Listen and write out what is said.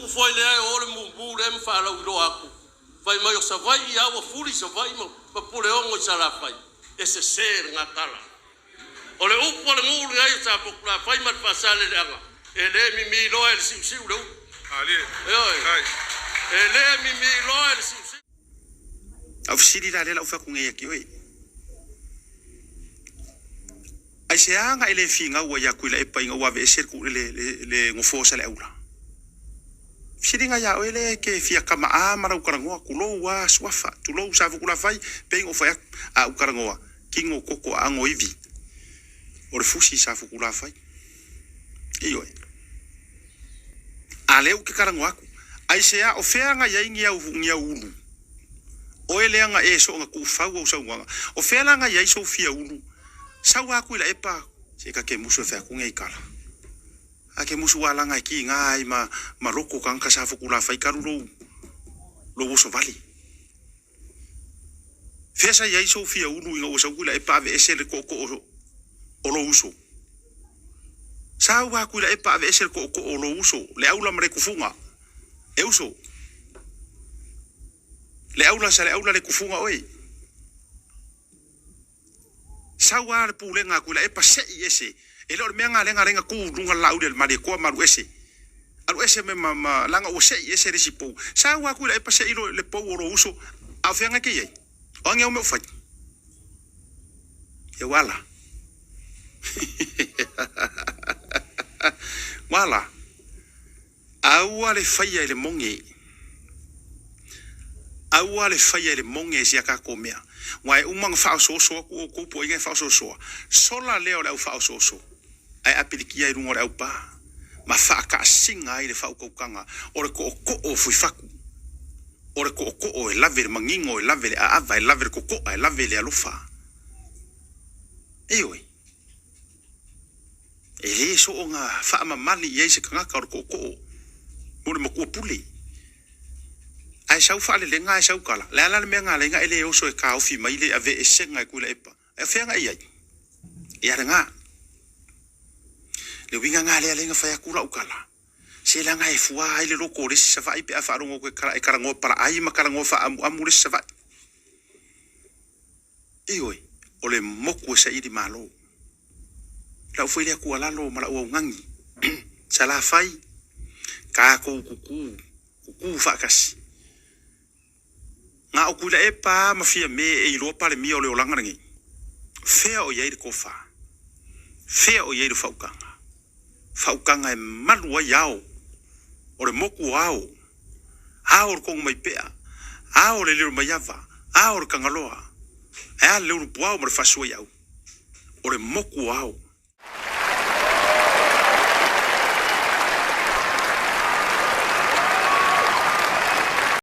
upu foi lea e o le mumu lea ma faalauiloa atu, fai mai o Savaii a ua fuli Savaii ma Puleono i Salafai, e sese lena tala. O le upu a le nuu lenei o Safotulafai ma le Faasaleleaga, e le mimi loa e le siusiu le upu. Ioe, e le mimi loa e le siusiu. Au fesili la lea la ou fai atu nei ia te oe. Aisea na e le finau ai ia Tuilaepa ina ua aveese le, le, le nofoa o Saleaula? Fesiliga ia oe lea e te fia kama'a ma lau talanoa, tulou a Suafa, tulou Safotulafai, pei ona ou fai atu, a ou talanoa, tino toto aano ivi o le fusi Safotulafai. Ioe. A lea ou te talanoa atu, aisea o fea na i ai ni au, ni au ulu? Oe lea na e soona tuufau au saunoaga. O fea la na i ai sou fia ulu? Sau a Tuilaepa, se ta te musu e fai atu nei tala. A ke musu ua laga e kiga ai ma ma loko tagata Safotulafai talu lou lou oso vale. Fea sa i ai sou fia ulu ina ua sau Tuilaepa aveese le tootoo o lou uso? Sa ua Tuilaepa aveese le tootoo o lou uso, le aula ma le tufuga. E uso. Le aula sa le aula le tufuga oe. Sau a le pulega a Tuilaepa se'i ese, e le o le mea ga lea ga tu i luga le lauli a le Malietoa ma alu ese. Alu ese me ma, ma laga ua se'i ese le isi pou. Sau a Tuilaepa se'i lo le pou o lou uso, a o feagai ke i ai? O age au mea o fai? E ua ala. Ua ala. Aua le faia i le moge. Aua le faia i le moge i si a tatou mea. Aua e uma ona faaosooso atu outou po o ai e faaosoosoa, sola lea o le au faaosooso ae apilikia i luga o le aupa ma faataasiga ai le faautautaga o le tootoo o Fuifatu, o le tootoo e lave i le manino, e lave i le aava, e lave i le totoa, e lave i le alofa. Ioe. E le soona faamamali i ai se tagata o le tootoo mo le matua pule. Ae sau faalelega ae sau tala, le a la le mea na ala ai ona e le oso e taofi mai le aveesega e Tuilaepa? Ae o fea na e i ai? Ia lena. Le uiga na lea lea na fai atu lau tala, se leaga e fua ai le loto o le isi Savaii pe a faalogo atu e talanoa palaai ma talanoa faaamuamu le isi Savaii. Ioe, o le moku e saili malo. Lau foi lea tuualalo ma lau augani, Salafai, tatou kuku, kuku faatasi. Na o Tuilaepa lava ma Fiame e iloa Palemia o le olaga lenei. Fea o i ai le tofa? Fea o i ai le faautaga? Faautaga e malu ai ao o le moku o ao, ao o le Togomaipea, ao o le Lilomaiava, ao o le Tagaloa, ae a le Leulupuao ma le Faasuaiau. O le moku o ao.